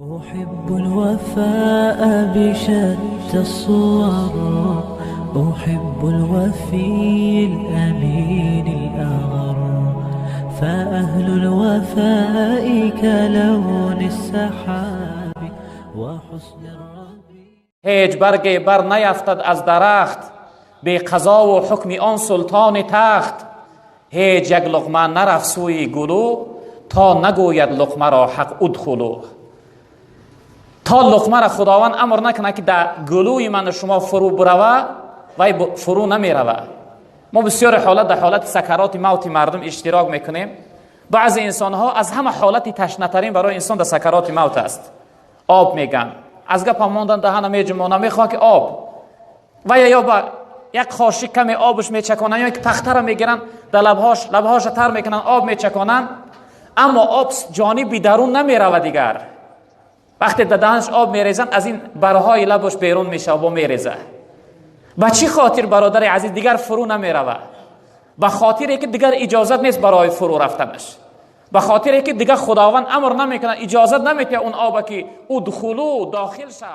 أحب الوفاء بشتى الصور، أحب الوفي الأمين الأغر، فأهل الوفاء كلون السحاب وحسن الربيع. هیچ برگی بر نیفتد از درخت بی قضا و حکم آن سلطان تخت. هیچ یک لقمه نرفت سوی گلو تا نگوید لقمه را حق ادخلو. تا لقمه را خداوند امر نکنه که در گلوی من شما فرو بروه، وی فرو نمیروه. ما بسیار حالت در حالت سکرات موت مردم اشتراک میکنیم. بعضی انسان ها از همه حالت تشنه ترین برای انسان در سکرات موت است. آب میگن، از گپ ماندن دهن میجمانه، میخواه که آب و یا با یک خاشی کمی آبش میچکانن یا یک پخته را میگیرن در لبهاش، لبهاش تر میکنن، آب میچکانن، اما آب جانبی درون نمیروه. دیگر وقتی در دهنش آب میریزن از این برهای لبش بیرون میشه و میریزه. به چی خاطر برادر عزیز دیگر فرو نمیروه؟ به خاطر که دیگر اجازت نیست برای فرو رفتنش، به خاطر که دیگر خداوند امر نمیکنه، اجازت نمیده اون آب که ادخلو داخل شو.